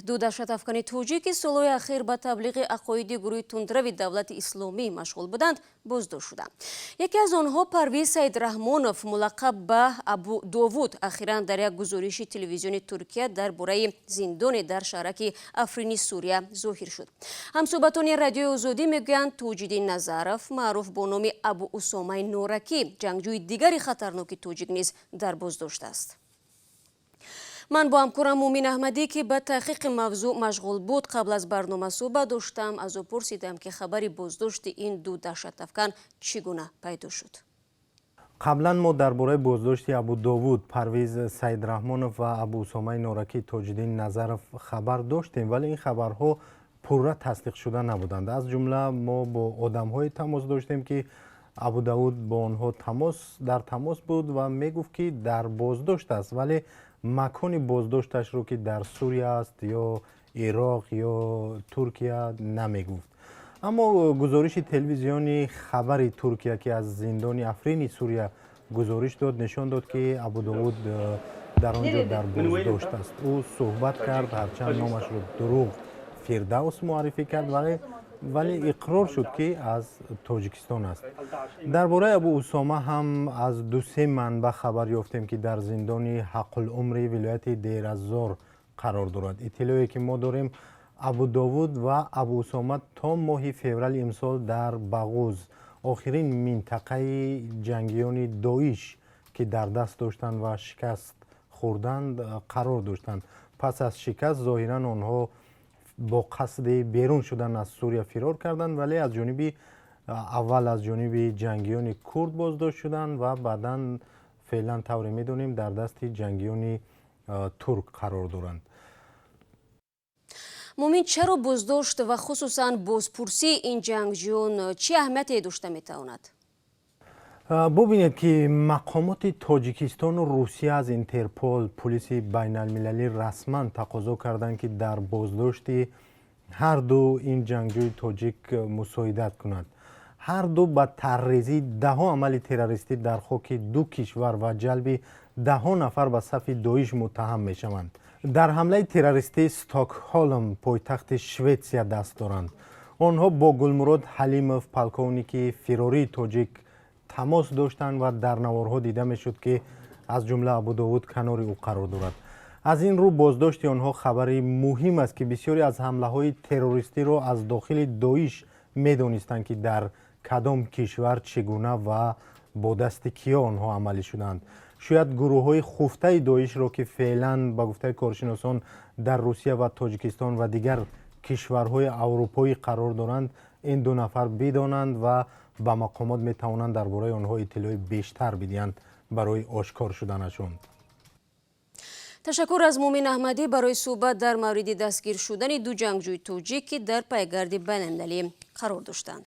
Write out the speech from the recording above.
Ду даҳшатафкани тоҷик, ки солҳои ахир ба таблиғи ақоиди гурӯҳи тундрави Давлати Исломӣ машғул буданд, боздошт шуданд. Яке аз онҳо, Парвиз Саидраҳмонов, мулаққаб ба Абу Довуд, ахиран дар як гузориши телевизиони Туркия дар бораи зиндоне дар шаҳраки Африни Сурия зоҳир шуд. Ҳамсӯҳбатони Радиои Озодӣ мегӯянд, Тоҷиддин Назаров, маъруф бо номи Абу Усомаи Норакӣ, ҷангҷӯи дигари хатарноки тоҷик, низ дар боздошт аст. Ман бо ҳамкорам Мумин Аҳмадӣ, ки ба таҳқиқи мавзӯъ машғул буд, қабл аз барнома суҳбат доштам. Аз ӯ пурсидам, ки хабари боздошти ин ду даҳшатафкан чӣ гуна пайдо шуд. Қаблан мо дар бораи боздошти Абу Довуд Парвиз Саидраҳмонов ва Абу Усомаи Норакӣ Тоҷиддин Назаров хабар доштем, вале ин хабарҳо пурра тасдиқшуда набуданд. Аз ҷумла мо бо одамҳое тамос доштем, ки Абу Давуд бо онҳо дар тамос буд ва мегуфт, ки дар боздошт аст, вале макони боздошташро, ки дар Сурия аст ё Ироқ ё Туркия, намегуфт. Аммо гузориши телевизиони Хабари Туркия, ки аз зиндони Африни Сурия гузориш дод, нишон дод, ки Абудовуд дар он ҷо дар боздошт аст. Ӯ суҳбат кард, ҳарчанд номашро дурӯғ Фирдавс муаррифӣ кард, вале иқрор шуд, ки аз Тоҷикистон аст. Дар бораи Абу Усома ҳам аз дусе манбаъ хабар ёфтем, ки дар зиндони Ҳаққулумри вилояти Дейраззор қарор дорад. Иттилоъе ки мо дорем, Абу Довуд ва Абу Усома то моҳи феврали имсол дар Бағуз, охирин минтақаи ҷангиёни Доиш, ки дар даст доштанд ва шикаст хӯрданд, қарор доштанд. Пас аз шикаст зоҳиран онҳо бо қасди берун шудан аз Сурия фирор карданд, вале аз ҷониби аввал аз ҷониби ҷангиёни курд боздошт шуданд ва баъдан, феълан, тавре медонем, дар дасти ҷангиёни турк қарор доранд. Мумин, чаро боздошт ва хусусан бозпурсии ин ҷангҷӯён чӣ аҳамияте дошта метавонад? Бубинед, ки мақомоти Тоҷикистону Русия аз Интерпол, пулиси байналмилалӣ, расман тақозо карданд, ки дар боздошти ҳарду ин ҷангҷӯи тоҷик мусоидат кунад. Ҳарду ба тарҳрезии даҳҳо амали террористӣ дар хоки ду кишвар ва ҷалби даҳҳо нафар ба сафи Доиш муттаҳам мешаванд. Дар ҳамлаи террористии Стокҳолм, пойтахти Шветсия, даст доранд. Онҳо бо Гулмурод Ҳалимов, полковники фирории тоҷик, тамос доштанд ва дар наворҳо дида мешуд, ки аз ҷумла Абудовуд канори ӯ қарор дорад. Аз ин рӯ боздошти онҳо хабари муҳим аст, ки бисёре аз ҳамлаҳои террористиро аз дохили Доиш медонистанд, ки дар кадом кишвар, чӣ гуна ва бо дасти киё онҳо амалӣ шуданд. Шояд гурӯҳҳои хуфтаи Доишро, ки феълан, ба гуфтаи коршиносон, дар Русия ва Тоҷикистон ва дигар кишварҳои аврупоӣ қарор доранд, ин ду нафар бидонанд ва ба мақомот метавонанд дар бораи онҳо иттилои бештар бидиҳанд барои ошкор шуданашон. Ташаккур аз Мумин Аҳмадӣ барои суҳбат дар мавриди дастгир шудани ду ҷангҷӯи тоҷик, ки дар пайгарди байналмилалӣ қарор доштанд.